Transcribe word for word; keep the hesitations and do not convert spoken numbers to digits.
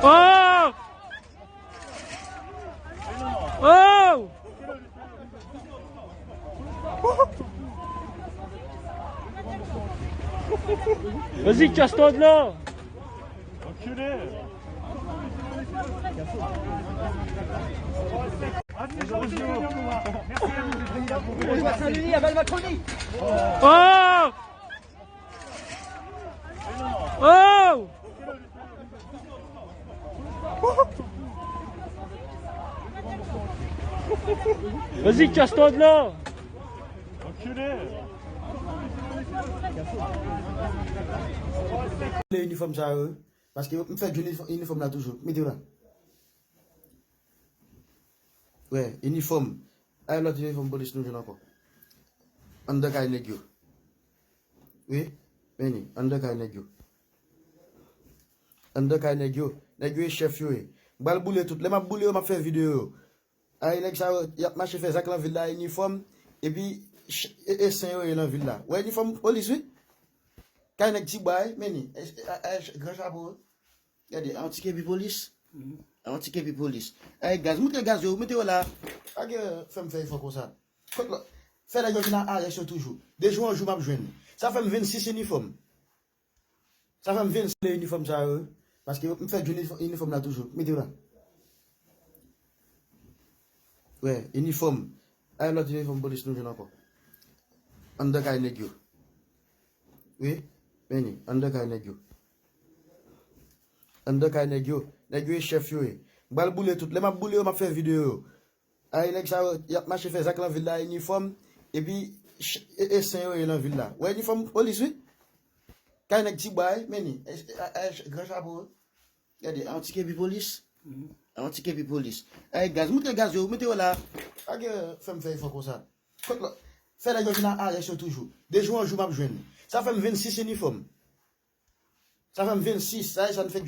Oh! Oh! Vas-y, casse-toi de là! Oh! Oh! Vas-y, casse-toi de là! Lè inifòm sa yo, paske m fè jwenn inifò-, inifòm la toujou. Mete w la. Wè, inifòm. Ay, lòt inifòm polis nou jwenn ankò. Anndan kay nèg yo. Wi, men li, anndan kay nèg yo. Anndan kay nèg yo. Nèg yo e chèf yo ye. M pral boule tout. Lè m ap boule yo, m ap fè videyo yo. Ay, nèg sa yo, y ap mache fè zak lan vil la, inifòm. Epi, ch-, e, e sen yo ye lan vil la. Wè inifòm polis, wi. Kay nèg Tibwa, wi, men li. E, e, e, e, gran chapo, wi. Gade, yon ti kepi polis. Yon ti kepi polis. Ay, gaz, moutre gaz yo, mete yo la. Pa gen fè m fè efò konsa. Kot lòt? Fè nèg yo vin a arès yo toujou. De jou an jou m ap jwenn. Sa fè m vennsis inifòm. Sa fè m vennsis inifòm sa yo, wi. Paske m fè jwenn inifò-, inifòm la toujou. Mete yo la. Wè, inifòm. Ay, lòt inifòm polis nou jwenn ankò. Anndan kay nèg yo. Wi, men li, anndan kay nèg yo. Anndan kay nèg yo. Nèg yo e chèf yo ye. M pral boule tout. Lè m ap boule yo, m ap fè videyo yo. Ay, nèg sa yo, y ap mache fè zak lan vil la, inifòm. Epi, ch-, e, e sen yo ye lan vil la. Wè inifòm polis, wi. Kay nèg Tibwa, wi, men li. E, e, e, gran chapo, wi. Gade, yon ti kepi polis. Yon ti kepi polis. Ay, gaz, moutre gaz yo, mete yo la. Pa gen fè m fè efò konsa. Kot lòt? Fè nèg yo vin a arès yo toujou. De jou an jou m ap jwenn. Sa fè m vennsis inifòm. Sa fè m vennsis, sa e sa n fèk jwenn.